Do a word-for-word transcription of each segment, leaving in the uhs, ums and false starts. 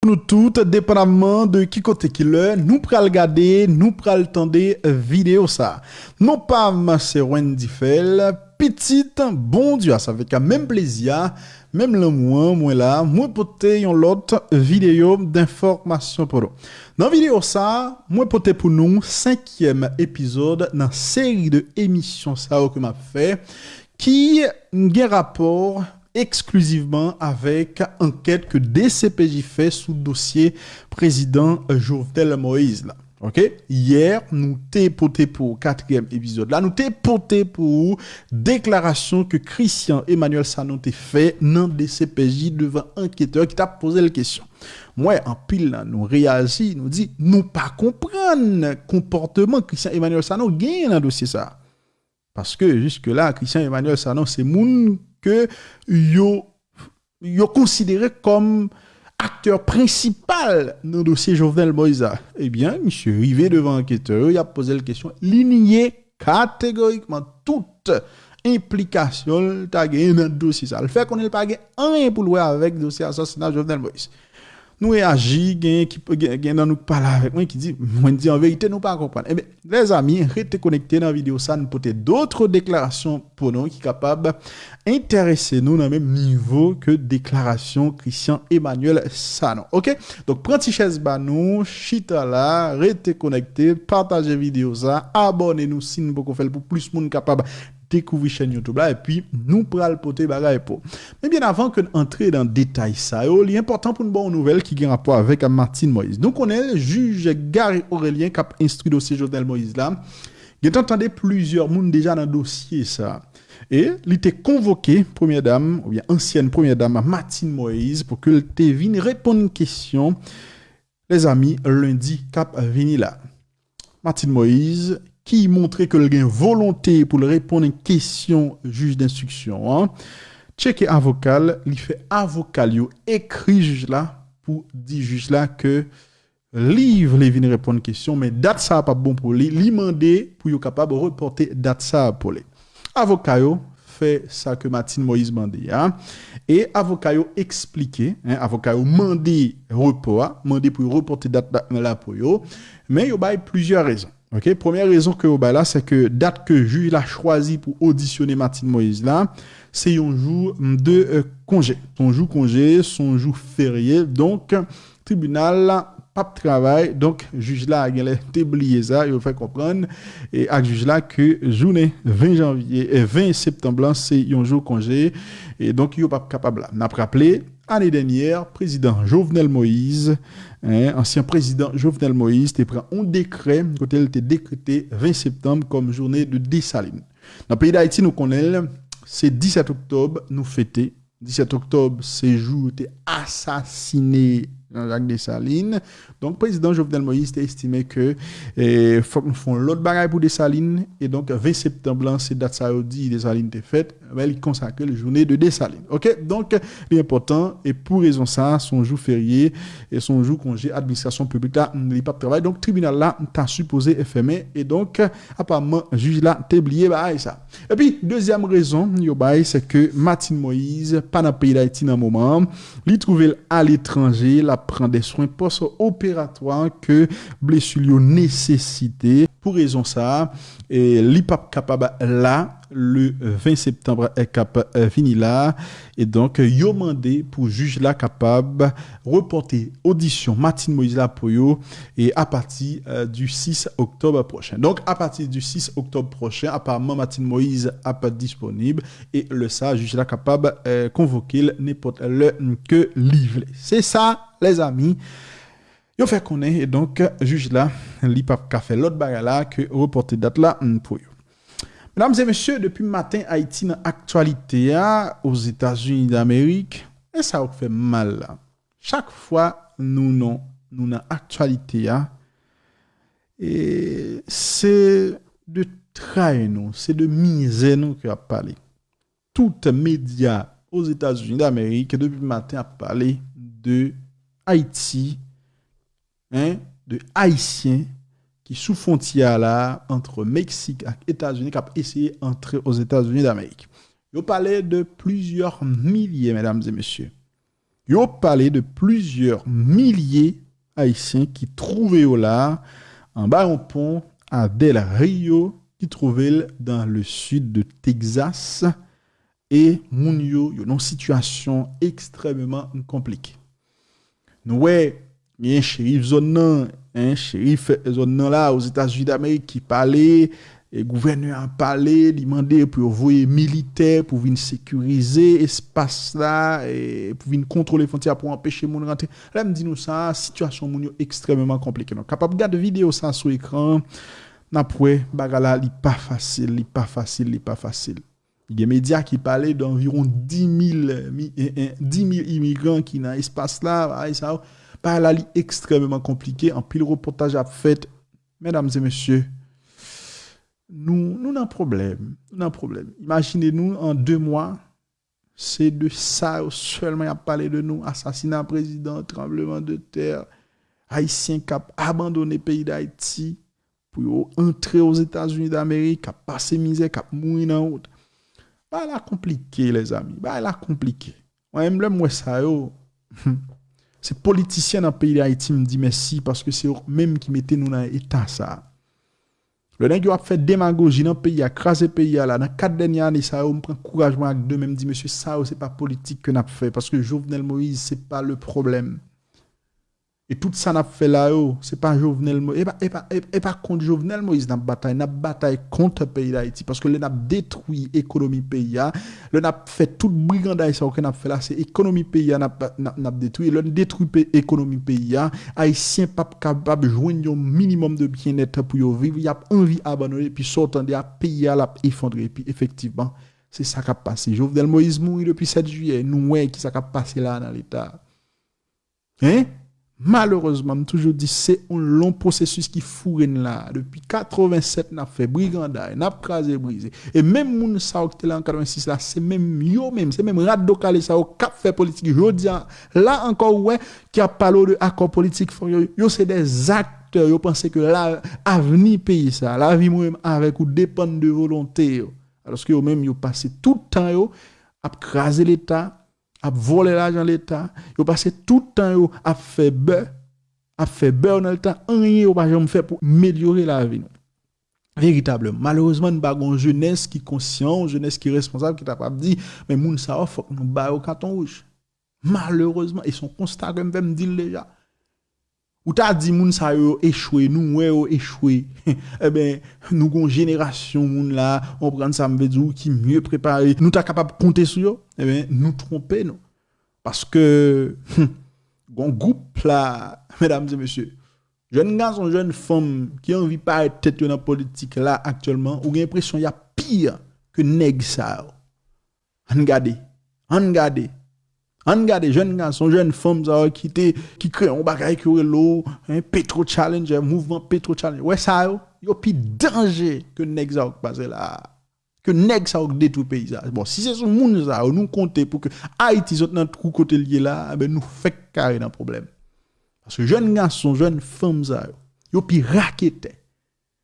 Pou nou tout, depandaman de ki kote ki lè, nou pral gade, nou pral tande videyo sa. Non pa m se Wendy Fèl, pitit Bondye a, sa vle di menm plezi a, menm lanmou an, mwen la, mwen pote yon lòt videyo denfòmasyon pou nou. Nan videyo sa, mwen pote pou nou senkyèm epizòd nan seri de emisyon sa yo ke m ap fè, ki gen rapò eksklizivman avèk ankèt ke D C P J fè sou dosye prezidan Jovenel Moïse la. Ok? Yè, nou te pote pou katriyèm epizòd la, nou te pote pou deklarasyon ke Christian Emmanuel Sanon te fè nan D C P J devan anketè ki t ap poze l kesyon. Mwen, anpil nan nou reyaji, nou di, nou pa konprann konpòtman Christian Emmanuel Sanon genyen nan dosye sa. Paske, jiske la, Christian Emmanuel Sanon se moun ke yo, yo konsidere kòm aktè prensipal nan dosye Jovenel Moïse a. Ebyen, misye rive devan anketè yo, y ap poze l kesyon, li nye kategorikman tout enplikasyon l ta genyen nan dosye sa. L fè konnen l pa gen anyen pou l wè avèk dosye asasina Jovenel Moïse. Nou reyaji, gen, ki, gen, gen nan nou k pale avèk mwen ki di, mwen di an verite, nou pa konprann. Ebyen, lèzami, rete konekte nan videyo sa, nou pote dòt deklarasyon pou nou ki kapab enterese nou nan menm nivo ke deklarasyon Christian Emmanuel Sanon. Ok? Donk, pran ti chèz ba nou, chita la, rete konekte, pataje videyo sa, abòne nou si n poko fè l pou plis moun kapab dekouvri chèn YouTube la, epi nou pral pote bagay pou. Men byen avan ke n antre nan detay sa yo, li enpòtan pou n ba w nouvèl ki gen rapò avèk Martine Moïse. Nou konnen jij Gary Orélien k ap enstwi dosye Jovenel Moïse la, gentan tande plizyè moun deja nan dosye sa. E li te konvoke premyè dam, oubyen ansyèn premyè dam Martine Moïse, pou ke l te vin reponn kesyon, lèzami, lendi k ap vini la. Martine Moïse, ki montre ke l gen volonte pou l reponn kesyon jij denstriksyon an, tcheke avoka l, li fè avoka l yo ekri jij la pou di jij la ke li vle vin reponn kesyon, men dat sa a p ap bon pou li. Li mande pou yo kapab repòte dat sa a pou li. Avoka yo fè sa ke Martine Moïse mande a. E avoka yo eksplike, en, avoka yo mande repò a, mande pou yo repòte dat la, la pou yo. Men yo bay plizyè rezon. Ok? Premyè rezon ke yo bay la, se ke dat ke jij la chwazi pou odisyone Martine Moïse la, se yon jou de, euh, konje. Se yon jou konje, se yon jou ferye. Donk, tribinal la p ap travay. Donk, jij la genlè te bliye sa, yo fè konprann, e ak jij la ke jounen ven janvye, e ven septanm lan, se yon jou konje. E donk, yo p ap kapab la. N ap raple, ane dènyè, prezidan Jovenel Moïse, en, ansyen prezidan Jovenel Moïse te pran yon dekrè kote l te dekrete ven septanm kòm jounen de Desalin. Nan peyi Dayiti, nou konnen l, se disèt oktòb nou fete. Disèt oktòb, se jou yo te asasine Jean-Jacques Dessalines. Donk, prezidan Jovenel Moïse te estime ke, eh, fòk nou fè yon lòt bagay pou Desalin. E donk, ven septanm lan, se dat sa yo di Desalin te fèt. Men li konsakre l jounen de Desalin. Ok? Donk, li enpòtan. E pou rezon sa, se yon jou ferye. E se yon jou konje. Administrasyon piblik la, li p ap travay. Donk, tribinal la, ta sipoze fèmen. E donk, apatman, jij la te bliye bagay sa. Epi, dezyèm rezon yo bay, se ke Martine Moïse pa nan peyi Dayiti nan moman an. Li twouve l aletranje, l ap pran de swen pòs operatwa ke blesi l yo nesesite. Pou rezon sa a, e, li p ap kapab la le ven septanm k ap, e, vini la. E donk, yo mande pou jij la kapab repòte odisyon Martine Moïse la pou yo, e apati, e, du sis oktòb pwochen. Donk, apati du sis oktòb pwochen, apatman Martine Moïse ap disponib, e lè sa, jij la kapab, e, konvoke l nenpòt lè ke li vle. Se sa, lèzami, yo fè konnen, e donk, jij la, li p ap ka fè lòt bagay la ke repòte dat la, mm, pou yo. Medam e mesye, depi maten Ayiti nan aktyalite a, Ozetazini Damerik, e sa yo k fè m mal la. Chak fwa nou nan, nou nan aktyalite a, e se de tray nou, se de mizè nou ke y ap pale. Tout medya Ozetazini Damerik depi maten ap pale de Ayiti, en, de Ayisyen ki sou fwontyè a la, ant Meksik ak Etazini, k ap eseye antre Ozetazini Damerik. Yo pale de plizyè milye, medam e mesye, Yo pale de plizyè milye Ayisyen ki twouve yo la anba yon pon a Del Rio ki twouve l dans le sud de Texas e moun yo, yo nan sitiyasyon ekstrèmeman konplike. Nou wè, gen cherif zòn nan, en, cherif zòn nan la, Ozetazini Damerik ki pale, e gouvènè a pale, li mande pou yo voye militè pou vin sekirize espas la, e pou vin kontwole fwontyè a pou anpeche moun rantre. Lè m di nou sa, sitiyasyon moun yo ekstrèmeman konplike. Nou kapab gade videyo sa sou ekran, n ap wè bagay la, li pa fasil, li pa fasil, li pa fasil. Gen medya ki pale de anviwon dis mil, mi- en- en- dis mil imigran ki nan espas la, bagay sa yo. Bagay la, li ekstrèmeman konplike, anpil repòtaj ap fèt. Medam e mesye, nou, nou nan pwoblèm, nou nan pwoblèm. Imajine nou, an de mwa, se de sa yo sèlman y ap pale de nou, asasina prezidan, tranblemanntè, Ayisyen k ap abandone peyi Dayiti pou yo antre Ozetazini Damerik, k ap pase mizè, k ap mouri nan wout. Bagay la konplike, lèzanmi, bagay la konplike. Mwen menm, lè m wè sa yo, se politisyen nan peyi Dayiti m di mèsi, paske se yo menm ki mete nou nan eta sa. Lè nèg yo ap fè demagoji nan peyi a, kraze peyi a la, nan kat dènye ane sa yo, m pran kouraj mwen ak de men, m di, mesye, sa yo se pa politik ke n ap fè, paske Jovenel Moïse se pa le pwoblèm. E tout sa n ap fè la yo, se pa Jovenel Moïse, e pa, e pa, e, e pa kont Jovenel Moïse n ap batay, n ap batay kont peyi Dayiti, paske lè n ap detwi ekonomi peyi a, lè n ap fè tout briganday sa yo ke n ap fè la, se ekonomi peyi a n ap, n ap, n ap detwi. Lè n detwi pe- ekonomi peyi a, Ayisyen p ap kapab jwenn yon minimòm de byennèt pou yo viv, y ap anvi abandone, epi sa w tande a, peyi a l ap efondre, epi efektivman, se sa k ap pase. Jovenel Moïse mouri depi sèt jiyè, nou wè ki sa k ap pase la nan leta. Hein? Malerezman, m toujou di se yon long pwosesis ki foure n la. Depi katrevennsèt, n ap fè briganday, n ap kraze brize. E menm moun sa yo ki te la an katrevensis la, se menm yo menm, se menm rat do kale sa yo k ap fè politik jodi a. La ankò, ou wè, ki ap pale w de akò politik, fò yo, yo se dè aktè, yo panse ke la, avni peyi sa, lavi mwen menm avèk ou depann de volonte yo. Alòske yo menm, yo pase tout tan yo ap kraze leta, ap vòlè lajan leta, yo pase tout tan yo ap fè bè, ap fè bè nan leta, anyen yo pa janm fè pou amelyore lavi nou. Veritableman, malerezman, n pa gon jenès ki konsyan, yon jenès ki responsab, ki ta kapab di, men moun sa yo, fòk nou ba yo katon wouj. Malerezman, e se yon konsta ke m fè, m di l deja. Ou ta di moun sa yo, yo echwe, nou wè yo echwe. Enben, nou gon jenerasyon moun la, w konprann sa m vle di w, ki mye prepare. Nou ta kapab konte sou yo. Enben, nou twonpe nou. Paske, gon gwoup la, medam e mesye, jèn gason, jèn fanm ki anvi parèt tèt yo nan politik la aktyèlman, ou gen enpresyon y ap pi ke nèg sa yo. Ann gade, ann gade, ann gade jèn gason, jèn fanm sa yo ki te, ki kreye yon bagay ki rele w, hein, Petro Challenger, mouvman Petro Challenger. Wè sa yo, yo pi danje ke nèg sa yo k pase la. Ke nèg sa yo k detwi peyi sa. Bon, si se sou moun sa yo nou konte pou ke Ayiti sot nan twou kote l ye la, enben nou fèk kare nan pwoblèm. Paske jèn gason, jèn fanm sa yo, yo pi raketè.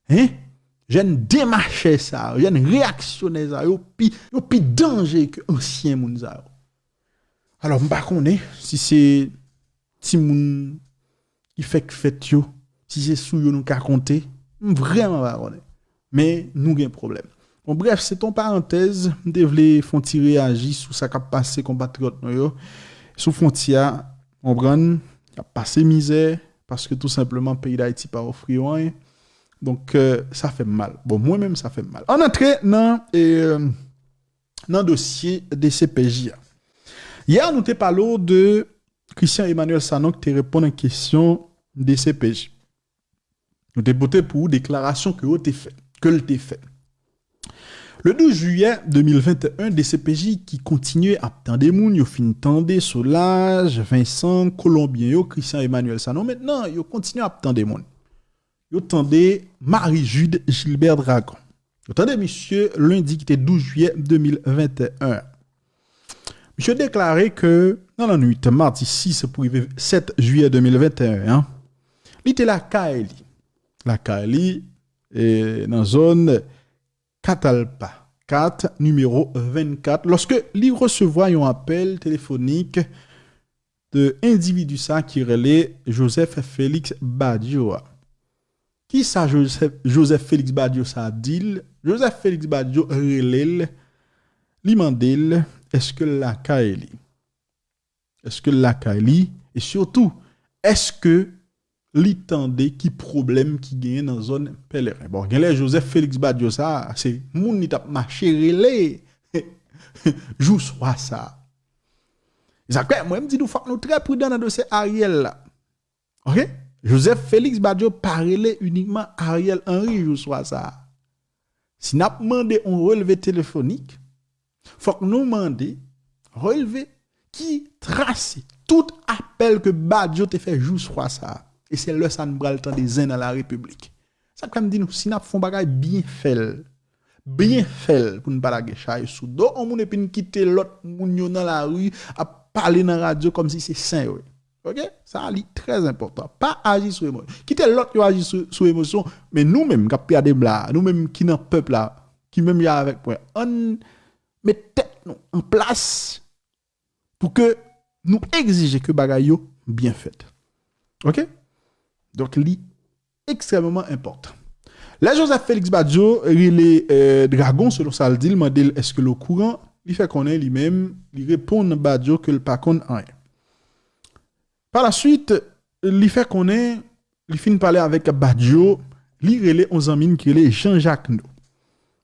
Hein? Jèn demachè sa yo, jèn reyaksyonè sa yo, yo pi, yo pi danje ke ansyen moun sa yo. Alò, m pa konnen si se timoun ki fèk fèt yo, si se sou yo nou ka konte, m vrèman pa konnen. Men nou gen pwoblèm. Bon, brèf, se t on parantèz, m te vle fè on ti reyaji sou sa k ap pase konpatriyòt nou yo sou fwontyè a, konprann, y ap pase mizè, paske tou senpleman peyi Dayiti pa ofri yo anyen. Donk, euh, sa fè m mal. Bon, mwen menm, sa fè m mal. Ann antre nan, euh, nan dosye D C P J a. Yè, nou te pale w de Christian Emmanuel Sanon ki te reponn a kesyon D C P J. Nou te pote pou ou deklarasyon ke yo te fè, ke l te fè. Le douz jiyè de mil venteyen, D C P J ki kontinye ap tande moun, yo fin tande Solage, Vincent, Kolonbyen yo, Christian Emmanuel Sanon. Mentnan, yo kontinye ap tande moun. Yo tande Marie Jude Gilbert Dragon. Yo tande misye lendi ki te douz jiyè de mil venteyen. Misye deklare ke nan lannwit madi sis pou rive sèt jiyè de mil venteyen an, li te lakay li. Lakay li, e, nan zòn Katalpa kat, nimewo vennkat, lòske li resevwa yon apèl telefonik de endividi sa ki rele Joseph Félix Badio a. Kisa Joseph, Joseph Félix Badio sa di l? Joseph Félix Badio rele l, li mande l èske l lakay li. Èske l lakay li? E sitou, èske li tande ki pwoblèm ki genyen nan zòn Pèleren? Bon, genlè Joseph Félix Badio sa, se moun li t ap mache rele jou swa sa. E sa k fè, mwen, m di nou, fòk nou trè pridan nan dosye Ariel la. Ok? Joseph Félix Badio pa rele inikman Ariel Henry jou swa sa. Si n ap mande yon relve telefonik, fòk nou mande relve ki trase tout apèl ke Badio te fè jou swa sa. E se lè sa n pral tande zen nan la repiblik. Sa k fè m di nou, si n ap fè yon bagay, byen fè l. Byen fè l pou n pa lage chay sou do yon moun epi n kite lòt moun yo nan lari ap pale nan radyo kòmsi se sen yo ye. Ok? Sa a, li trè enpòtan. Pa aji sou emosyon. Kite lòt yo aji sou, sou emosyon, men nou menm k ap gade m la, nou menm ki nan pèp la, ki menm jan avèk mwen, ann met tèt nou an plas pou ke nou egzije ke bagay yo byen fèt. Ok? Donk, li ekstrèmeman enpòtan. Lè Joseph Félix Badio rele, eh, Dragon, selon sa l di, l mande l èske l okouran, li fè konnen li menm, li reponn Badio ke l pa konn anyen. Pa la swit, li fè konnen li fin pale avèk Badio, li rele yon zanmi l ki rele Jean Jacquenot.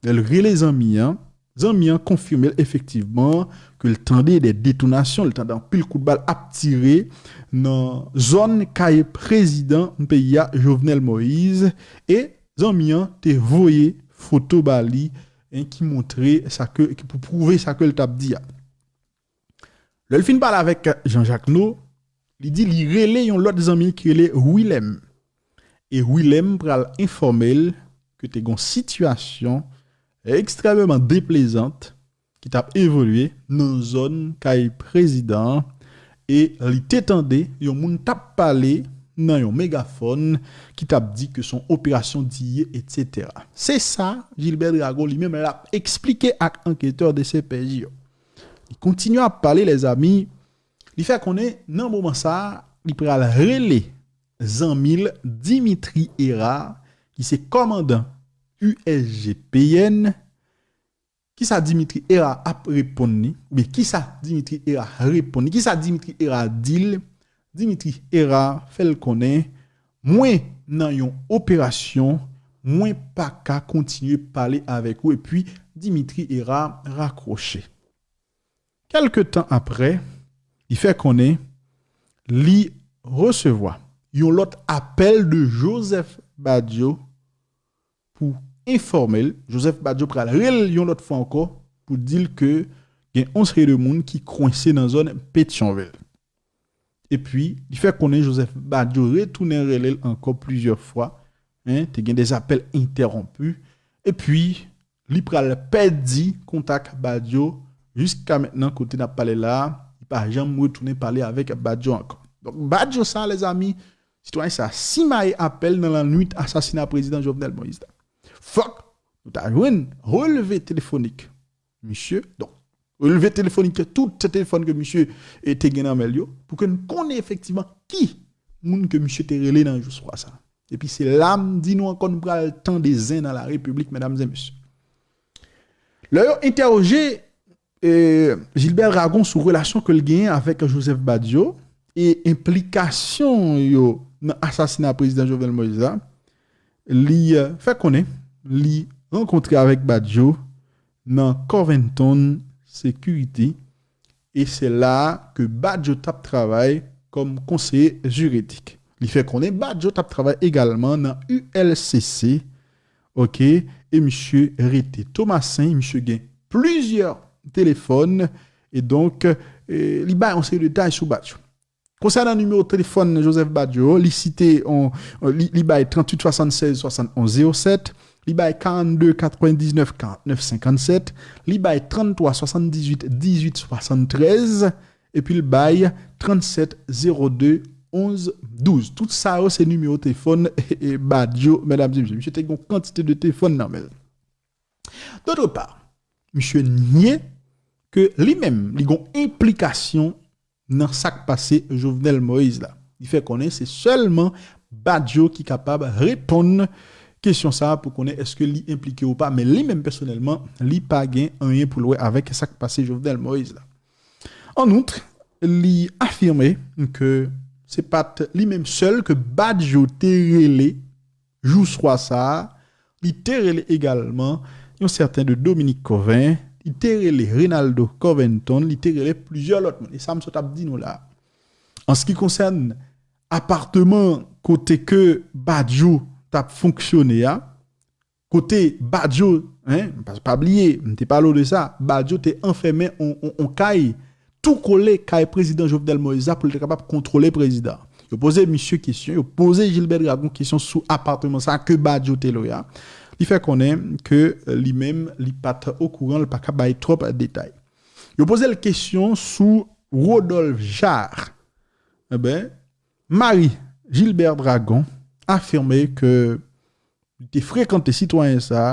Lè l rele zanmi an, zanmi an konfime l efektivman ke l tande de detonasyon, l tande anpil kout bal ap tire nan zòn kay prezidan peyi a, Jovenel Moïse, e zanmi an te voye foto ba li, en, ki montre sa ke, ki pou pwouve sa ke l t ap di a. Lè l fin pale avèk Jean Jacquenot, li di li rele yon lòt zanmi l ki rele Willem. E Willem pral enfòme l ke te gon sitiyasyon ekstrèmeman deplezant ki t ap evolye nan zòn kay prezidan an, e li te tande yon moun t ap pale nan yon megafòn ki t ap di ke se yon operasyon di ye, etsetera. Se sa Gilbert Dragon li menm l ap eksplike ak anketè de C P J yo. Li kontinye ap pale, lèzanmi. Li fè konnen nan moman sa a, li pral rele zanmi l Dimitri Hérard, ki se kòmandan U S G P N. Kisa Dimitri Hérard ap reponn li? Oubyen kisa Dimitri Hérard reponn li? Kisa Dimitri Hérard di l? Dimitri Hérard fè l konnen, mwen nan yon operasyon, mwen pa ka kontinye pale avèk ou. Epi Dimitri Hérard rakwoche. Kèlke tan apre, li fè konnen li resevwa yon lòt apèl de Joseph Badio pou enfòme l. Joseph Badio pral rele l yon lòt fwa ankò pou di l ke gen yon seri de moun ki kwense nan zòn Petyonvil. Epi, li fè konnen Joseph Badio retounen rele l ankò plizyè fwa, en, te gen de apèl entèwonpi. Epi, li pral pèdi kontak Badio jiska mentnan, kote n ap pale la a, li pa janm retounen pale avèk Badio ankò. Donk, Badio sa, lèzanmi, sitwayen sa simaye apèl nan lannwit asasina prezidan Jovenel Moïse la. Fòk nou ta jwenn relve telefonik misye. Donk, relve telefonik, tout telefòn ke misye, eh, te gen nan men l yo, pou ke n konnen efektivman ki moun ke misye te rele nan jou swa sa. Epi se la m di nou ankò, nou pral tande zen nan la repiblik, medam e mesye. Lè yo entèwoje, eh, Gilbert Dragon sou relasyon ke l genyen avèk Joseph Badio e enplikasyon yo nan asasina prezidan Jovenel Moïse la, li, eh, fè konnen li rankontre avèk Badio nan Covington Security, e se la a ke Badio t ap travay kòm konseye jiridik. Li fè konnen Badio t ap travay egalman nan U L C C, ok, e misye rete Tomasen, misye gen plizyè telefòn, e donk, eh, li bay yon seri detay sou Badio. Konsènan nimewo telefòn Joseph Badio, li site on, li, li bay tranntuit swasannsèz swasantonz zewo sèt, li bay karannde katrevendiznèf karannèf senkannsèt, li bay tranntwa swasanndizuit dizuit swasanntrèz, epi l bay trannsèt zewo de onz douz. Tout sa yo se nimewo telefòn, eh, eh, Badio, medam e mesye. Misye te gen yon kantite de telefòn nan men l. Dòtre pa, misye nye ke li menm, li gen yon enplikasyon nan sa k pase Jovenel Moïse la. Li fè konnen se sèlman Badio ki kapab reponn kesyon sa a pou konnen èske li enplike ou pa, men li menm pèsonèlman, li pa gen anyen pou l wè avèk sa k pase Jovenel Moïse la. An out, li afime ke se pa t li menm sèl ke Badio te rele jou swa sa a, li te rele egalman yon sèten de Dominique Cauvin, li te rele Reynaldo Covington, li te rele plizyè lòt moun. E sa m sot ap di nou la. An se ki konsène apatman kote ke Badio t ap fonksyone a, kote Badio, en, pa, pa bliye, m te pale w de sa, Badio te anfèmen on, on, on kay, tou kole kay prezidan Jovenel Moïse la pou l te kapab kontwole prezidan. Yo poze misye kesyon, yo poze Gilbert Dragon kesyon sou apatman sa ke Badio te lwe a. Li fè konnen ke, eh, li menm, li pa t okouran, li pa ka bay twòp detay. Yo poze l kesyon sou Rodolphe Jaar. Eben, mari Gilbert Dragon afime ke li te frekante sitwayen sa a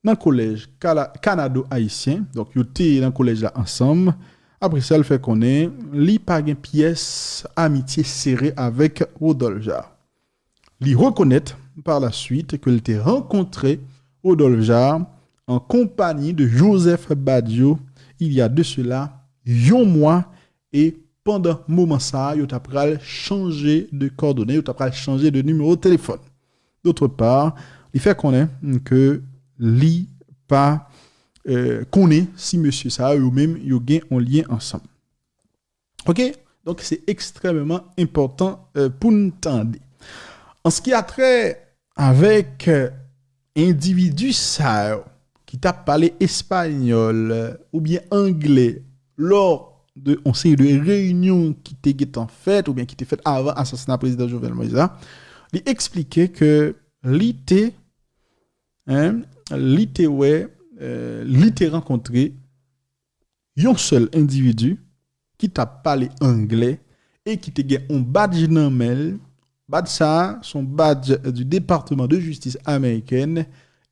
nan kolèj Kala-, Kanado Ayisyen. Donk, yo te nan kolèj la ansanm. Apre sa, l fè konnen li pa gen pyès amitye sere avèk Rodolphe Jaar. Li rekonèt par la suite ke l te rankontre Rodolphe Jaar an konpanyi de Joseph Badio il y a de cela yon mwa, e pandan moman sa a, yo ta pral chanje de kòdone, yo ta pral chanje de nimewo telefòn. D'autre part, li fè konnen ke li pa, eh, konnen si mesye sa yo menm yo gen yon lyen ansanm. Ok? Donk, se ekstrèmeman enpòtan, eh, pou n tande. An se ki a trè avèk, eh, endividi sa yo ki t ap pale espanyòl, eh, oubyen anglè lò de yon seri de reyinyon ki te gentan fèt oubyen ki te fèt avan asasina prezidan Jovenel Moïse la, li eksplike ke li te, en, li te wè, eh, li te rankontre yon sèl endividi ki t ap pale anglè e ki te gen yon badj nan men l. Badj sa a, se yon badj du département de justice américaine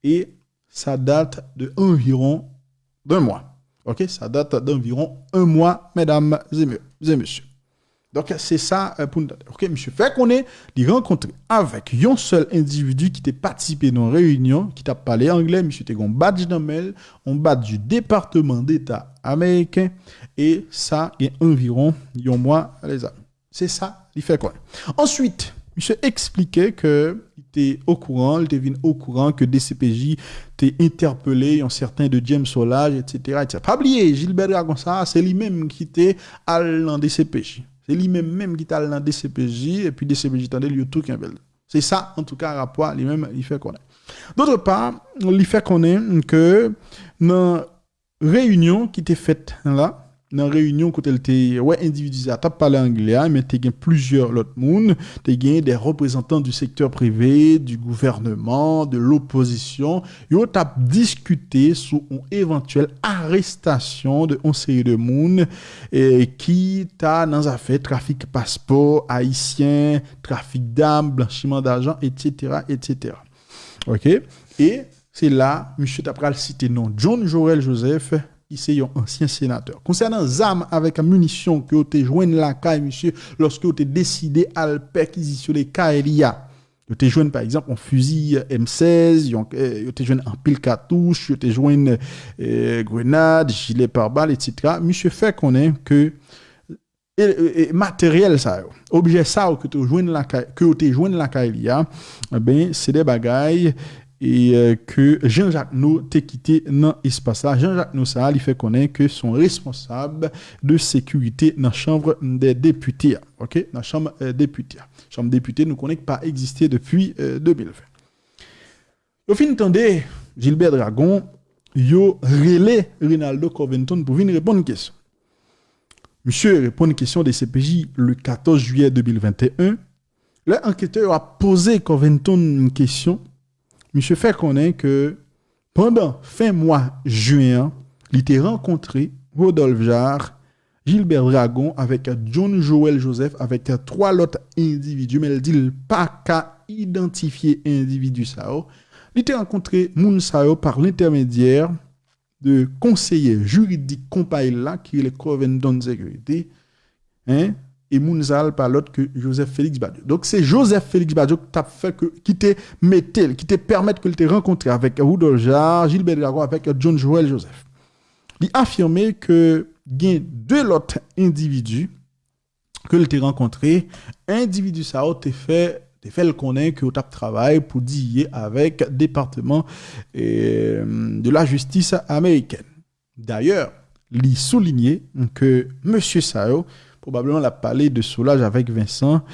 e sa date de environ d'un mois. Ok, sa date d'environ un mois, mesdames et me-, et messieurs. Donk, se sa, eh, pou n tande. Ok, misye fè konnen li rankontre avèk yon sèl endividi ki te patisipe nan yon reyinyon, ki t ap pale anglè. Misye te gen yon badj nan men l, yon badj du département d'État américain, e sa gen anviwon yon mwa, lezami. Se sa li fè konnen. Answit, misye eksplike ke li te okouran, li te vin okouran ke D C P J te entèpele yon sèten de James Solages, et cetera, et cetera. Pa bliye, Gilbert Dragon sa, se li menm ki te al nan D C P J. Se li menm menm ki t al nan D C P J, epi D C P J tande l, yo tou kenbe l. Se sa, antouka, rapò a li menm, li fè konnen. D'autre part, li fè konnen ke nan reyinyon ki te fèt la, nan reyinyon kote l te wè endividi sa t ap pale anglè a, men te gen plizyè lòt moun, te gen de reprezantan du secteur privé, du gouvernement, de l'opposition, yo t ap diskite sou yon evantyèl arestasyon de yon seri de moun, eh, ki ta nan zafè trafik paspò ayisyen, trafik dam, blanchiman dajan, et cetera, et cetera. Ok? E se la, misye ta pral site non John Joël Joseph, ki se yon ansyen senatè. Konsènan zam avèk minisyon ke yo te jwenn lakay misye lòske yo te deside al pèkizisyone kay li a, yo te jwenn, pa egzanp, yon fizi M sèz, yon, eh, yo te jwenn anpil katouch, yo te jwenn, eh, grenad, jilè pabal, et cetera. Misye fè konnen ke e, e, e, materyèl sa yo, objè sa yo ke te jwenn lakay, ke yo te jwenn lakay li a, ben, se de bagay e, eh, ke Jean Jacquenot te kite nan espas la. Jean Jacquenot sa, li fè konnen ke se yon responsab de sekirite nan Chanm dè Depite a. Ok? Nan Chanm, eh, Depite a. Chanm Depite, nou konnen ki pa egziste depi, eh, de mil ven. Yo fin tande Gilbert Dragon, yo rele Reynaldo Covington pou vin reponn kesyon. Misye reponn kesyon D C P J le katòz jiyè de mil venteyen. Lè anketè yo ap poze Covington kesyon, misye fè konnen ke pandan fen mwa jen an, li te rankontre Rodolphe Jaar, Gilbert Dragon avèk John Joël Joseph avèk twa lòt endividi, men l di l pa ka idantifye endividi sa yo. Li te rankontre moun sa yo pa lentèmedyè de konseye jiridik konpayi l la, ki rele Covington Security, Hein? E moun sa a pa lòt ke Joseph Félix Badio. Donk, se Joseph Félix Badio ki t ap fè ke, ki te mete l, ki te pèmèt ke l te rankontre avèk Rudolphe Jaar, Gilbert Dragon, avèk John Joël Joseph. Li afime ke gen de lòt endividi ke l te rankontre. Endividi sa yo te fè, te fè l konnen ke yo t ap travay pou diye avèk Depatman, eh, de la Jistis amerikèn. Dayè, li soulinye ke mesye sa yo, pwobableman l ap pale de Soulage avèk Vincent,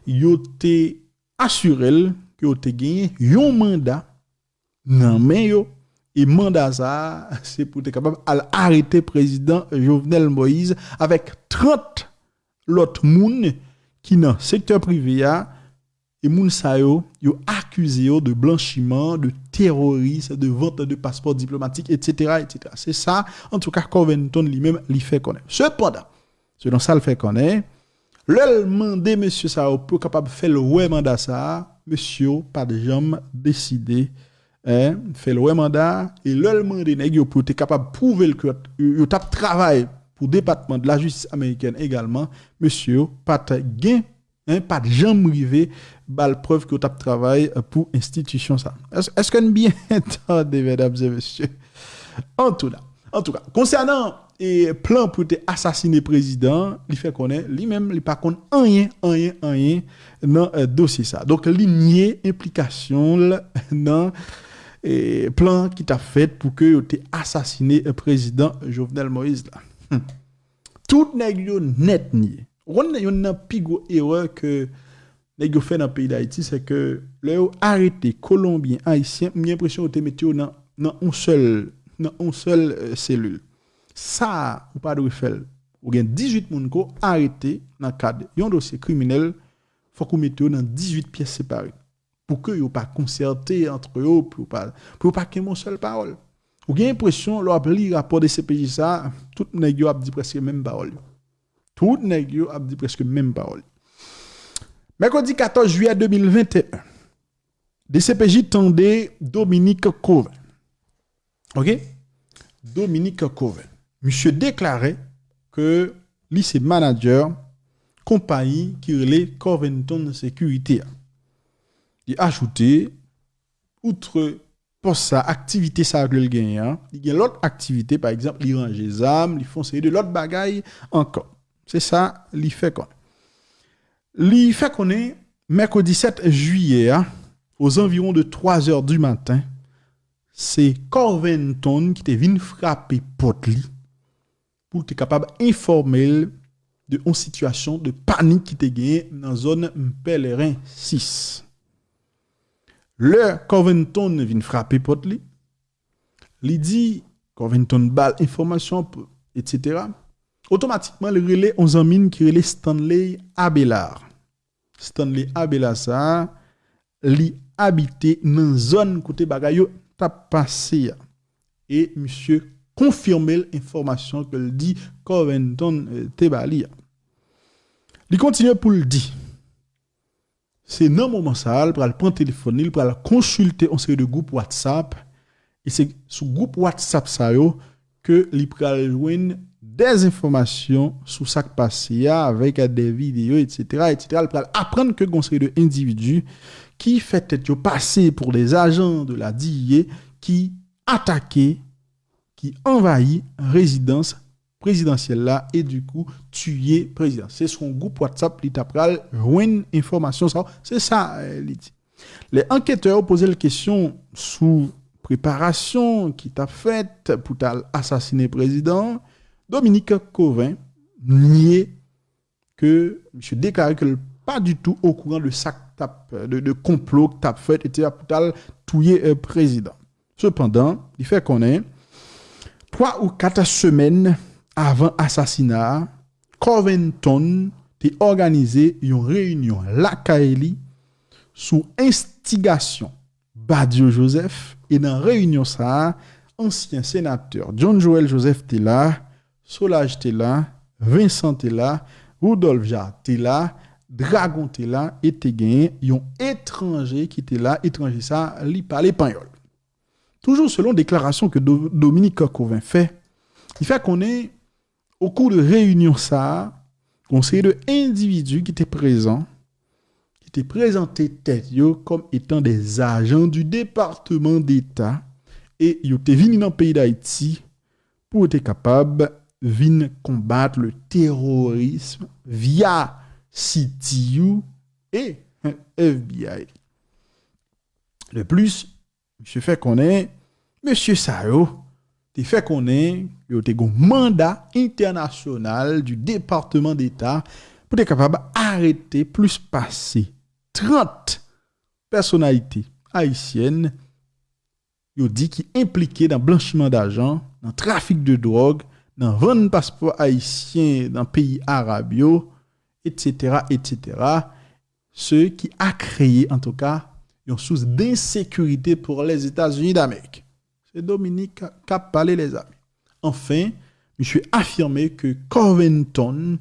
yo te asire l ke yo te genyen yon manda nan men yo, e manda sa a, se pou te kapab al arete prezidan Jovenel Moïse avèk trant lòt moun ki nan sektè prive a, e moun sa yo, yo akize yo de blanchiman, de teworis, de vant de paspò diplomatik, etsetera, etsetera. Se sa, antouka, Covington li menm, li fè konnen. Sepandan, selon sa l fè konnen, lè l mande mesye sa yo pou yo kapab fè l wè manda sa a, mesye yo pa t janm deside, hein, fè l wè manda a, e lè l mande nèg yo pou yo te kapab pwouve l ke yo, yo t ap travay pou Depatman de la Jistis amerikèn egalman, mesye yo pa t gen, hein, pa t janm rive ba l prèv ke yo t ap travay pou enstitisyon sa. Èske, èske n byen tande, medam e mesye? Antouka, antouka, konsènan e plan pou te asasine prezidan, li fè konnen li menm li pa konn anyen, anyen, anyen nan, eh, dosye sa. Donk, li nye enplikasyon l nan, eh, plan ki t ap fèt pou ke yo te asasine, eh, prezidan Jovenel Moïse la. Hmm. Tout nèg yo nèt nye. Ou konn youn nan pi gwo erè ke nèg yo fè nan peyi Dayiti, se ke lè yo arete Kolonbyen, Ayisyen, m gen enpresyon yo te mete yo nan, nan yon sèl, nan yon sèl, eh, selil. Sa a, ou pa dwe fè l. Ou gen dizuit moun ke w arete nan kad yon dosye kriminèl, fòk ou mete yo nan dizuit pyès separe. Pou ke yo pa konsète antre yo, pou yo pa, pou yo pa kenbe yon sèl pawòl. Ou gen enpresyon, lè w ap li rapò de C P J sa, tout nèg yo ap di prèske menm pawòl yo. Tout nèg yo ap di prèske menm pawòl. Mèkredi katòz jiyè de mil venteyen, D C P J tande Dominique Cauvin. OK? Dominique Cauvin. Misye deklare ke li se manadjè konpayi ki rele Covington Security a. Li ajoute, outre pòs sa, aktivite sa ke l genyen an, li gen lòt aktivite, pa egzanp, li ranje zam, li fè yon seri de lòt bagay ankò. Se sa li fè konnen. Li fè konnen, mèkredi sèt jiyè a, aux environs de trois heures du matin, se Covington ki te vin frape pòt li pou l te kapab enfòme l de yon sitiyasyon de panik ki te genyen nan zòn Pèleren sis. Lè Covington vin frape pòt li, li di Covington ba l enfòmasyon, etsetera. Otomatikman, li rele yon zanmi l ki rele Stanley Abelard. Stanley Abelard sa a, li abite nan zòn kote bagay yo t ap pase a. E misye konfime l enfòmasyon ke l di Covington, eh, te ba li a. Li kontinye pou l di, se nan moman sa a, l pral pran telefòn li, l pral konsilte yon seri de gwoup WhatsApp, e se sou gwoup WhatsApp sa yo ke li pral jwenn de enfòmasyon sou sa k pase a, avèk de videyo, etsetera, etsetera. Li pral aprann ke gen yon seri de endividi ki fè tèt yo pase pou de ajan de la D I A, ki atake, ki anvayi rezidans prezidansyèl la e, dikou, tiye prezidan. Se sou yon gwoup WhatsApp li ta pral jwenn enfòmasyon sa yo. Se sa, eh, li di. Lè anketè yo poze l kesyon sou preparasyon ki t ap fèt pou t al asasine prezidan an, Dominique Cauvin nye ke misye deklare ke l pa ditou okouran de sa k t ap, de, de konplo k t ap fèt, etsetera, pou t al touye, eh, prezidan. Sepandan, li fè konnen, twa ou kat semèn avan asasina a, Covington te òganize yon reyinyon lakay li sou enstigasyon Badio Joseph, e nan reyinyon sa a, ansyen senatè John Joël Joseph te la, Soulage te la, Vincent te la, Rudolphe Jaar te la, Dragon te la, e te genyen yon etranje ki te la, etranje sa a, li pale panyòl. Toujou selon deklarasyon ke Do-, Dominique Cauvin fè, li fè konnen, okou de reyinyon sa a, Gon seri de endividi ki te prezan, ki te prezante tèt yo kòm etan des agents du département d'État, e yo te vini nan peyi Dayiti pou yo te kapab vin konbat le terrorisme via C T U e F B I. De plus, misye fè konnen, mesye sa yo te fè konnen yo te gon manda entènasyonal du département d'État pou te kapab arete plis pase trant pèsonalite ayisyèn yo di ki enplike nan blanchiman dajan, nan trafik de dwòg, nan vann paspò ayisyen nan peyi arab yo, et cetera, et cetera, ce qui a créé, en tout cas, une source d'insécurité pour les États-Unis d'Amérique. Se Dominik k ap pale, lèzanmi. Anfen, misye afime ke Covington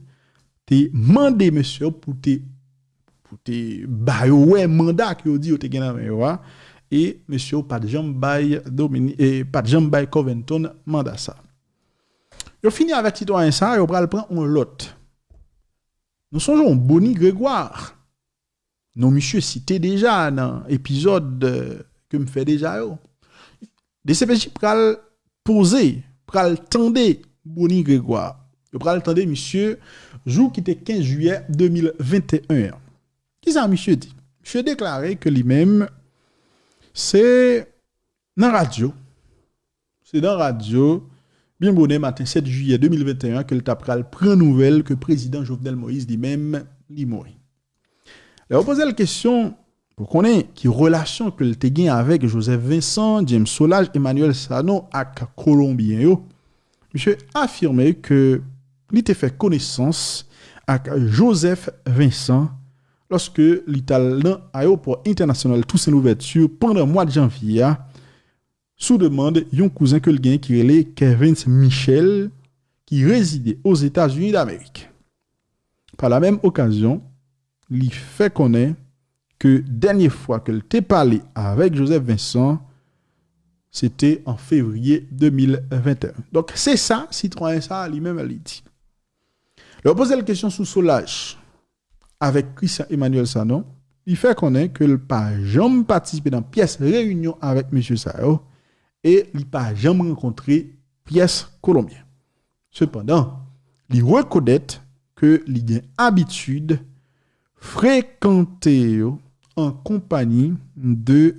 te mande mesye yo pou te pou te ba yo wè manda ke yo di yo te gen nan men yo a, e mesye yo pa t janm bay Domini, e pa t janm bay Covington manda sa. Yo fini avèk sitwayen sa, yo pral pran yon lòt. Nou sonje yon Boni Gregwa. Non misye site deja nan epizòd, euh, ke m fè deja yo. D C P J pral poze, pral tande Boni Gregwa. Yo pral tande misye jou ki te kenz jiyè de mil venteyen an. Kisa misye di? Misye deklare ke li menm, se nan radyo, se nan radyo, byen bonè maten sèt jiyè de mil venteyen an, ke l ta pral pran nouvèl ke prezidan Jovenel Moïse li menm, li mouri. Lè yo poze l kesyon pou konnen ki relasyon ke l te gen avèk Joseph Vincent, James Solages, Emmanuel Sanon ak Kolonbyen yo, misye afime ke li te fè konesans ak Joseph Vincent lòske li t al nan ayewopò entènasyonal Toussaint Louverture pandan mwa janvye a, sou demann yon kouzen ke l gen ki rele Kervens Michel, ki rezide Ozetazini Damerik. Pa la menm okazyon, li fè konnen ke dènye fwa ke l te pale avèk Joseph Vincent, se te an fevriye de mil venteyen. Donk, se sa, sitwayen sa a li menm li di. Lè yo poze l kesyon sou Solages avèk Christian Emmanuel Sanon, li fè konnen ke l pa janm patisipe nan pyès reyinyon avèk mesye sa yo e li pa janm rankontre pyès Kolonbyen. Sepandan, li rekonèt ke li gen abitid frekante yo an konpayi de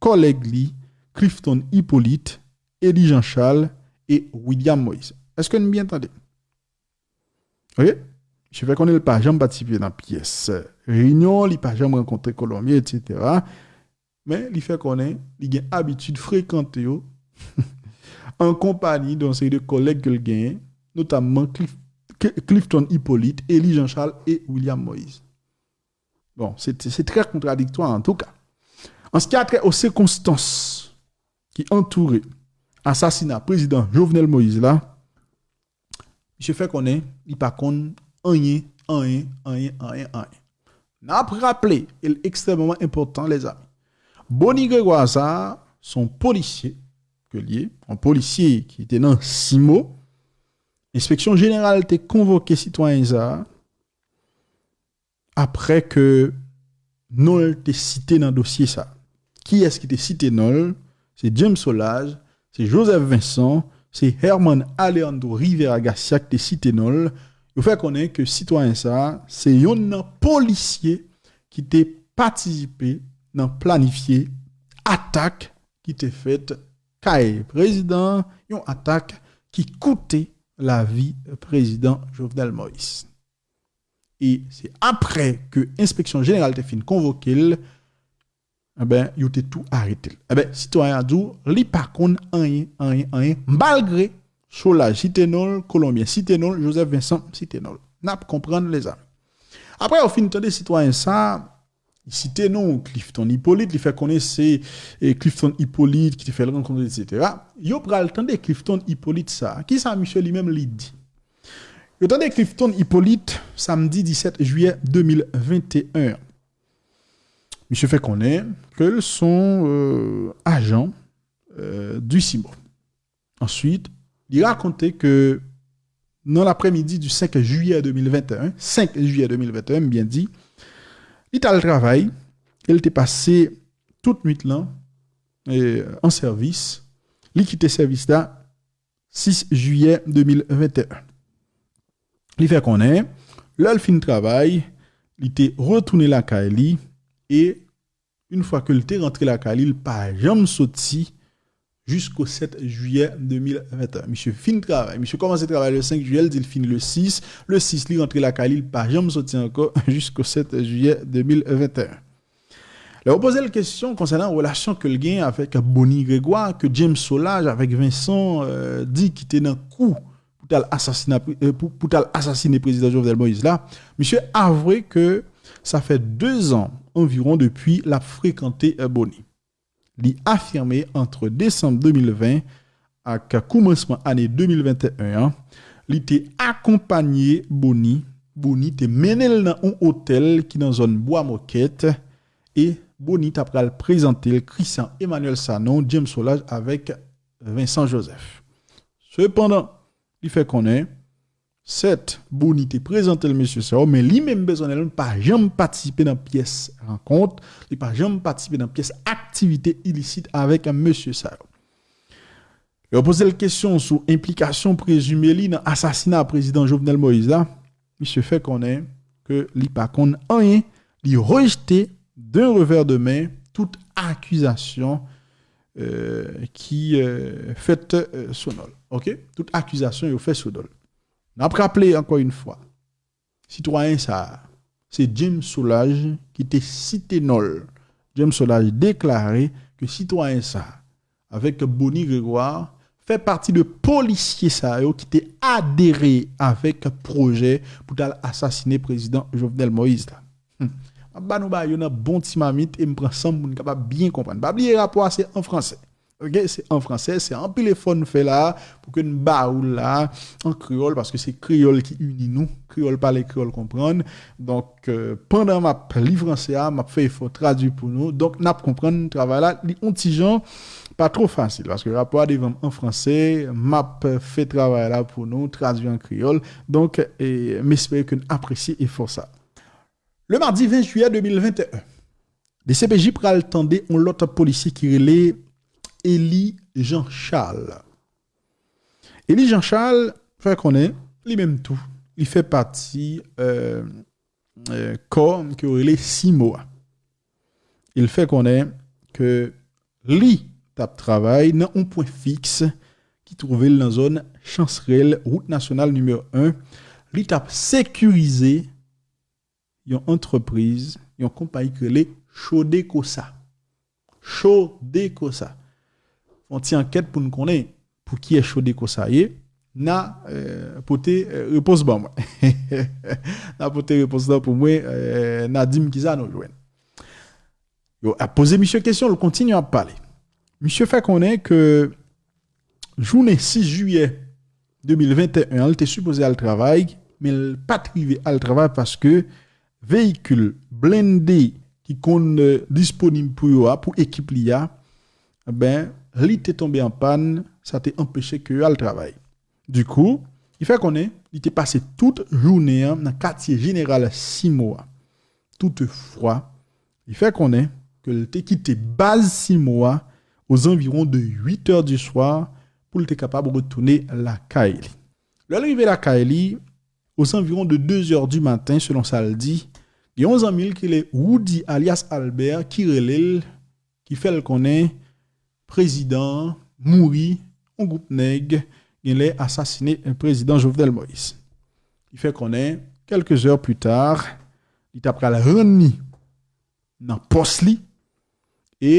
kòlèg li Clifton Hyppolite, Élie Jean Charles e William Moïse. Èske n byen tande? Ok? Misye fè konnen l pa janm patisipe nan pyès reyinyon, li pa janm rankontre Kolonbyen, et cetera. Men li fè konnen li gen abitid frekante yo an konpayi de yon seri de kòlèg ke l genyen, notamman Clif-, Cl-, Clifton Hyppolite, Élie Jean Charles e William Moïse. Bon, se, se, se trè kontradiktwa antouka. An ce qui a trait aux circonstances ki antoure asasina prezidan Jovenel Moïse la, misye fè konnen li pa konn anyen, anyen, anyen, anyen, anyen. N ap raple, e l ekstrèmeman enpòtan, lèzanmi. Boni Gregwa sa a, se yon polisye ke l ye, yon polisye ki te nan CIMO. Enspeksyon Jeneral te konvoke sitwayen sa a, apre ke non l te site nan dosye sa. Kiyès ki te site non l? Se James Solages, se Joseph Vincent, se Herman Alejandro Rivera Garcia ki te site non l. Yo fè konnen ke sitwayen sa a, se yonn nan polisye ki te patisipe nan planifye atak ki te fèt kay prezidan an, yon atak ki koute lavi prezidan Jovenel Moïse. E se apre ke Enspeksyon Jeneral te fin konvoke l, enben, yo te tou arete l. Enben, sitwayen an di w, li pa konn anyen, anyen, anyen, malgre Solages site non l, Kolonbyen site non l, Joseph Vincent site non l. N ap konprann, lèzanmi. Apre yo fin tande sitwayen sa, li site non Clifton Hyppolite, li fè konnen se, e, Clifton Hyppolite ki te fè l rankontre, et cetera. Yo pral tande Clifton Hyppolite sa. Kisa misye li menm li di? Yo tande Clifton Hyppolite samdi disèt jiyè de mil venteyen an. Misye fè konnen ke l se yon, euh, ajan, euh, du CIMO. Answit, li rakonte ke nan laprèmidi di senk jiyè de mil venteyen, senk jiyè de mil venteyen, m byen di, li t al travay, e l te pase tout nwit lan, e, an sèvis. Li kite sèvis la sis jiyè de mil venteyen. Li fè konnen, lè l fin travay, li te retounen lakay li, e yon fwa ke l te rantre lakay li, li pa janm soti jisko sèt jiyè de mil venteyen. Misye fin travay. Misye kòmanse travay le senk jiyè, li di l fini le sis. Le sis, li rantre lakay li, li pa janm soti ankò jisko sèt jiyè de mil venteyen. Lè yo poze l kesyon konsènan relasyon ke l gen avèk Bonny Grégoire, ke James Solages avèk Vincent, euh, di ki te nan kou pou t al asasina, euh, pou, pou t al asasine prezidan Jovenel Moïse la, misye avwe ke sa fè de zan anviwon depi l ap frekante, euh, Bonny. Li afime ant desanm de mil ven ak koumansman ane de mil venteyen an, li te akonpanye Bonny. Bonny te mennen l nan yon otèl ki nan zòn Bwa Mòkèt, e Bonny ta pral prezante l Christian Emmanuel Sanon, James Solages avèk Vincent Joseph. Sepandan, li fè konnen, sèt, Bonny te prezante l mesye sa yo, men li menm pèsonèlman pa janm patisipe nan pyès rankont, li pa janm patisipe nan pyès aktivite ilisit avèk mesye sa yo. Yo poze l kesyon sou enplikasyon prezime li nan asasina prezidan Jovenel Moïse la. Misye fè konnen ke li pa konn anyen, li rejte d'un revers de main tout akizasyon, euh, ki, euh, fèt, euh, sou non l. Oke? Tout akizasyon yo fè sou non l. N ap raple ankò yon fwa, sitwayen sa a, se James Solages ki te site non l. James Solages deklare ke sitwayen sa a, avèk Bonny Grégoire, fè pati de polisye sa yo ki te adere avèk pwojè pou t al asasine prezidan Jovenel Moïse la. Hmm. M ap ba nou bagay yo nan bon ti mamit e m pran san m pou n kapab byen konprann. Pa bliye rapò a se an fransè. Oke, se an fransè, se anpil efò n fè la pou ke n ba ou l la an kreyòl, paske se kreyòl ki ini nou, kreyòl pale, kreyòl konprann. Donk, euh, pandan m ap li fransè a, m ap fè efò tradui pou nou. Donk, n ap konprann travay la, li yon ti jan pa twò fasil, paske rapò a devan m an fransè, m ap fè travay la pou nou, tradui an kreyòl. Donk, e, m espere ke n apresye efò sa. Le mardi ven jiyè de mil venteyen, D C P J pral tande yon lòt polisye ki rele Élie Jean Charles. Élie Jean Charles fè konnen, li menm tou, li fè pati, euh, euh, kò ke yo rele CIMO a. Li fè konnen ke li t ap travay nan yon pwen fiks ki twouve l nan zòn Chancerelle, wout nasyonal nimewo en. Li t ap sekirize yon antrepriz, yon konpayi ki rele Chodecosa. Chodecosa. Fè yon ti ankèt pou n konnen pou kiyès Chodecosa ye. N a, euh, pote, euh, repons ban mwen. N a pote repons lan pou mwen, euh, n a di m kisa nou jwenn. Yo ap poze misye kesyon, l kontinye ap pale. Misye fè konnen ke jounen sis jiyè de mil venteyen an, li te sipoze al travay, men l pa t rive al travay paske veyikil blende ki konn, euh, disponib pou yo a, pou ekip li a, ben, li te tonbe an pàn, sa te anpeche ke yo al travay. Dikou, li fè konnen li te pase tout jounen an nan katye jeneral CIMO a. Toutefwa, li fè konnen ke l te kite baz CIMO a ozanviwon de uit è di swa pou l te kapab retounen lakay li. Lè l rive lakay li, ozanviwon de de zè di maten, selon sa l di, gen yon zanmi l ki rele Roudy alyas Albert ki rele l, ki fè l konnen prezidan an mouri, yon gwoup nèg genlè asasine prezidan Jovenel Moïse. Li fè konnen, kèlke zè pli ta, li ta pral rann li nan pòs li, e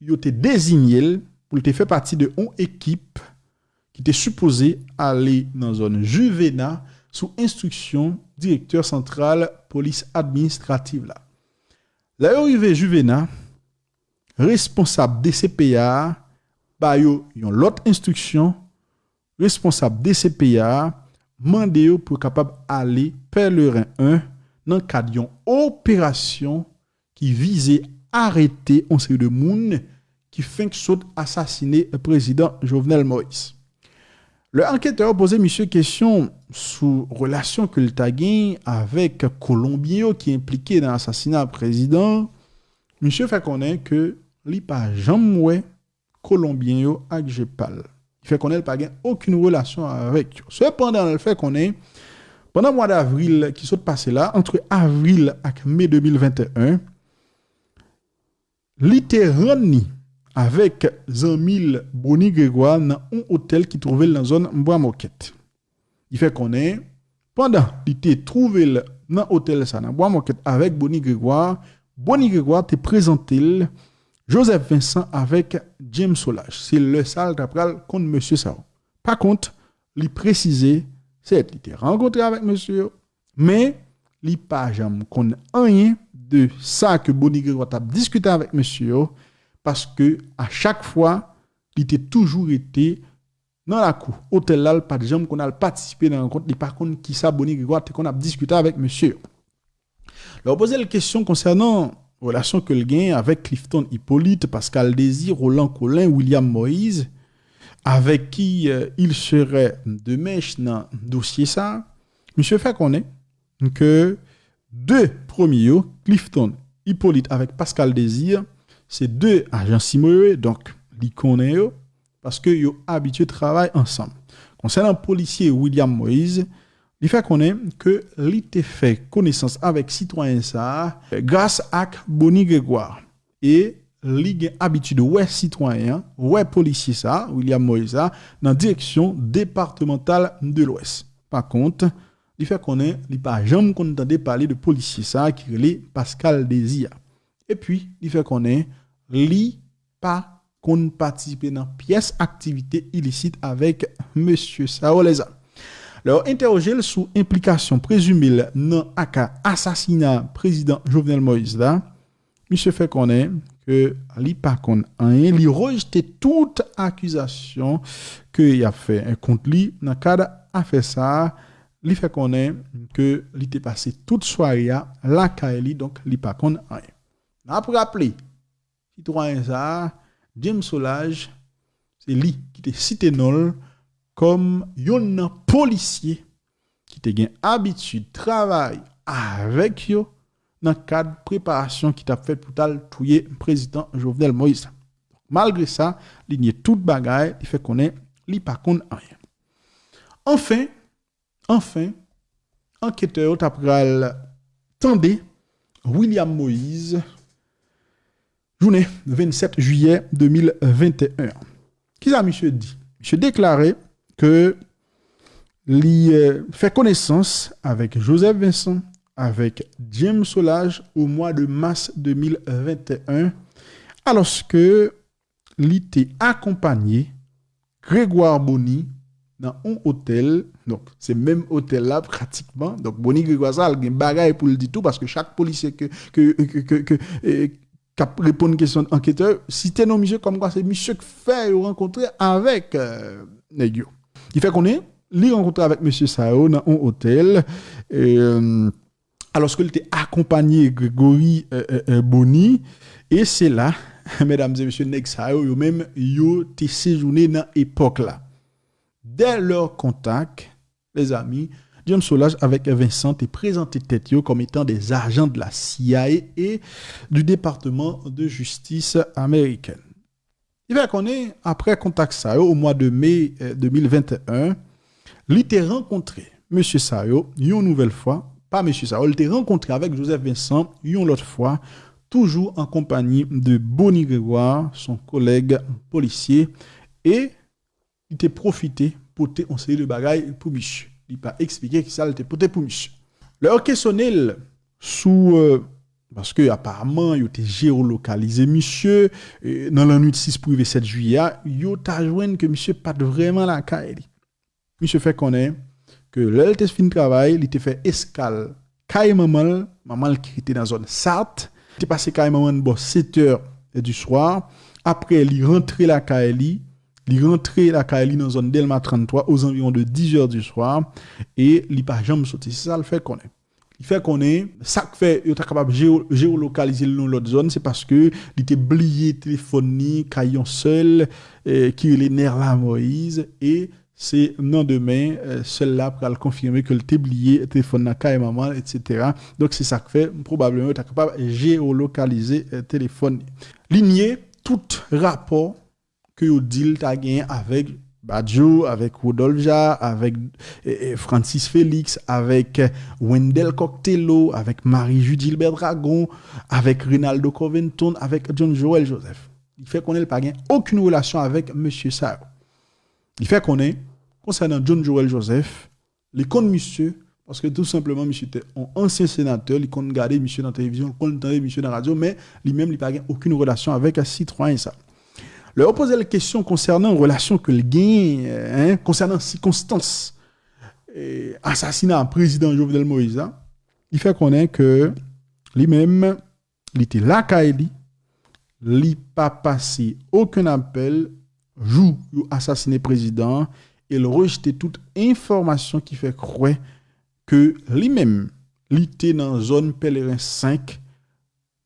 yo te deziye l pou l te fè pati de yon ekip ki te sipoze ale nan zòn Juvena sou enstriksyon direktè santral polis administrativ la. Lè yo rive Juvena, responsab D C P A a ba yo yon lòt enstriksyon. Responsab D C P A a mande yo pou yo kapab ale Pèleren en nan kad yon operasyon ki vize arete yon seri de moun ki fenk sot asasine prezidan Jovenel Moïse. Lè anketè yo poze misye kesyon sou relasyon ke l ta gen avèk Kolonbyen yo ki enplike nan asasina prezidan, misye fè konnen ke li pa janm wè Kolonbyen yo ak je pa l. Li fè konnen l pa gen okenn relasyon avèk yo. Sepandan, l fè konnen, pandan mwa davril ki sot pase la, ant avril ak me de mil venteyen, li te rann li avèk zanmi l Bony Grégoire nan yon otèl ki twouve l nan zòn Bwa Mòkèt. Li fè konnen, pandan li te twouve l nan otèl sa nan Bwa Mòkèt avèk Bony Grégoire, Bony Grégoire te prezante l Joseph Vincent avèk James Solages. Se lè sa l ta pral konn mesye sa yo. Pa kont, li presize, sèt, li te rankontre avèk mesye yo, men li pa janm konn anyen de sa ke Bony Grégoire t ap diskite avèk mesye yo, paske a chak fwa, li te toujou rete nan lakou otèl la, l pa t janm konn al patisipe nan rankont, li pa konn kisa Bony Grégoire te konn ap diskite avèk mesye yo. Lè yo poze l kesyon konsènan relasyon ke l gen avèk Clifton Hyppolite, Pascal Désir, Roland Colin, William Moïse, avec qui euh, il serait de mèche nan dosye sa, misye fè konnen ke de premye yo, Clifton Hyppolite avèk Pascal Désir, se de ajan Simoe, donk li konnen yo, paske yo abitye travay ansanm. Konsènan polisye William Moïse, li fè konnen ke li te fè konesans avèk sitwayen sa a gras ak Bony Grégoire. E li gen abitid wè sitwayen an, wè polisye sa a, William Moïse sa a, nan direksyon depatmantal de Lwès. Pa kont, li fè konnen li pa janm konn tande pale de polisye sa a ki rele Pascal Désir a. Epi, li fè konnen li pa konn patisipe nan pyès aktivite ilisit avèk mesye sa yo, lèzami. Lè yo entèwoje l sou enplikasyon prezime l nan aka asasina prezidan Jovenel Moïse la, misye fè konnen ke li pa konn anyen, li rejte tout akizasyon ke y ap fè kont li nan kad afè sa a. Li fè konnen ke li te pase tout sware a lakay li, donk li pa konn anyen. N ap raple, sitwayen sa a, James Solages, se li ki te site non l kòm yonn nan polisye ki te gen abitid travay avèk yo nan kad preparasyon ki t ap fèt pou t al touye prezidan Jovenel Moïse la. Malgre sa, li nye tout bagay, li fè konnen li pa konn anyen. Anfen, anfen, anketè yo ta pral tande William Moïse jounen vennsèt jiyè de mil venteyen an. Kisa misye di? Misye deklare ke li eh, fè konesans avèk Joseph Vincent, avèk James Solages o mwa de mas de mil venteyen, alòske li te akonpanye Grégoire Bony nan yon otèl. Donk, se menm otèl la pratikman. Donk, Bony Grégoire sa, l gen bagay pou l di tou, paske chak polisye ke, ke, ke, ke, ke, eh, k ap reponn kesyon anketè, site non misye kòmkwa se misye k fè yo rankontre avèk eh, nèg yo. Li fè konnen, li rankontre avèk mesye sa yo nan yon otèl. Eh, alòske li te akonpanye Gregory eh, eh, eh, Bony, e se la, medam e mesye, nèg sa yo, yo menm, yo te sejounen nan epòk la. Dè lè kontak, lèzami, James Solages avèk Vincent te prezante tèt yo kòm etan des agents de la C I A et du département de justice américaine. Li fè konnen, apre kontak sa yo, o mwa de me eh, de mil venteyen, li te rankontre mesye sa yo yon nouvèl fwa, pa mesye sa yo, li te rankontre avèk Joseph Vincent yon lòt fwa, toujou an konpanyi de Bony Grégoire, son kòlèg polisye, e li te pwofite pote yon seri de bagay pou misye. Li pa eksplike kisa l te pote pou misye. Lè yo kesyone l sou, eh, paske aparaman yo te jewolokalize misye, eh, nan lannwit sis pou rive sèt jiyè a, yo ta jwenn ke misye pa t vrèman lakay li. Misye fè konnen ke lè l te fin travay, li te fè eskal kay manman l, manman l ki rete nan zòn Sat. Li te pase kay manman l bò sèt è di swa. Apre, li rantre lakay li. Li rantre lakay li nan zòn Dèlma tranntwa, aux environs de dix heures du soir, e li pa janm soti. Se sa l fè konnen. Li fè konnen, sa k fè yo ta kapab jewo-, jewolokalize l nan yon lòt zòn, se paske li te bliye telefòn li kay yon sè l, eh, ki rele Nerla Moïse, e Se nan demen, sèl la pral konfime ke l te bliye telefòn nan kay manman l, etsetera. Donk, se sa k fè, pwobableman, yo ta kapab jeyolokalize telefòn li. Li nye tout rapò ke yo di l ta genyen avèk Badio, avèk Rodolphe Jaar, avèk Francis Félix, avèk Wendell Cocktailot, avèk Marie Judy Gilbert Dragon, avèk Reynaldo Covington, avèk John Joël Joseph. Li fè konnen l pa gen okenn relasyon avèk mesye sa yo. Li fè konnen, konsènan John Joël Joseph, li konn misye, paske tou senpleman, misye te yon ansyen senatè, li konn gade misye nan televizyon, li konn tande misye nan radyo, men li menm, li pa gen okenn relasyon avèk sitwayen sa. Lè yo poze l kesyon konsènan relasyon ke l genyen, konsènan sikonstans asasina prezidan Jovenel Moïse la, li fè konnen ke li menm, li te lakay li, li pa pase okenn apèl jou yo asasine prezidan an, e l rejte tout enfòmasyon ki fè kwè ke li menm, li te nan zòn Pèleren senk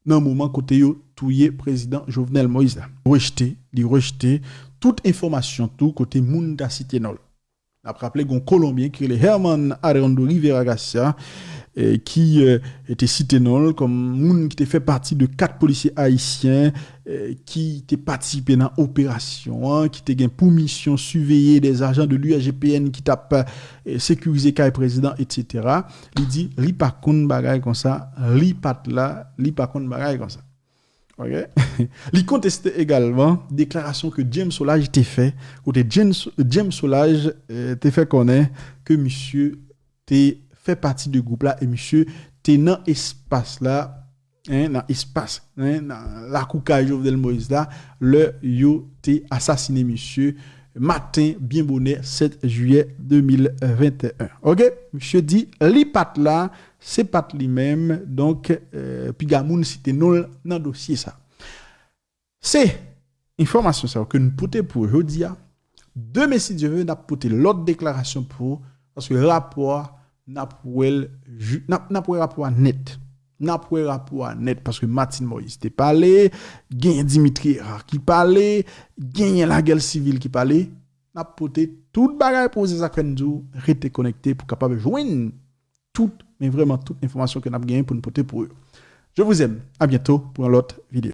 nan moman kote yo touye prezidan Jovenel Moïse la. Rejte, li rejte tout enfòmasyon tou kote moun ta site non l. N ap raple gen yon Kolonbyen ki rele Herman Aderando Rivera Garcia, ki te site non l kòm moun ki te fè pati de kat polisye ayisyen ki te patisipe nan operasyon an, ki te gen pou misyon siveye dè ajan de l'U S G P N ki t ap sekirize kay prezidan, etsetera. Li di li pa konn bagay konsa, li pa t la, li pa konn bagay konsa. Ok? Li konteste egalman deklarasyon ke James Solages te fè, kote James, James Solages te fè konnen ke misye te fè pati de gwoup la e misye te nan espas la, nan espas, nan lakou kay Jovenel Moïse la, lè yo te asasine misye maten byen bonè sèt jiyè de mil venteyen. Ok? Misye di li pa t la, se pa t li menm, donk piga moun site non l nan dosye sa. Se enfòmasyon sa yo ke n pote pou jodi a. Demen, si Dye vle, n ap pote lòt deklarasyon pou ou, paske rapò a, n ap wè l, n ap, n ap wè rapò a nèt. N ap wè rapò a nèt, paske Martine Moïse te pale, genyen Dimitri Hérard ki pale, genyen Laguerre Civil ki pale. N ap pote tout bagay pou ou, se sa k fè n di w rete konekte pou kapab jwenn tout, men vrèman tout enfòmasyon ke n ap genyen pou n pote pou ou yo. Je vous aime. À bientôt pour un autre vidéo.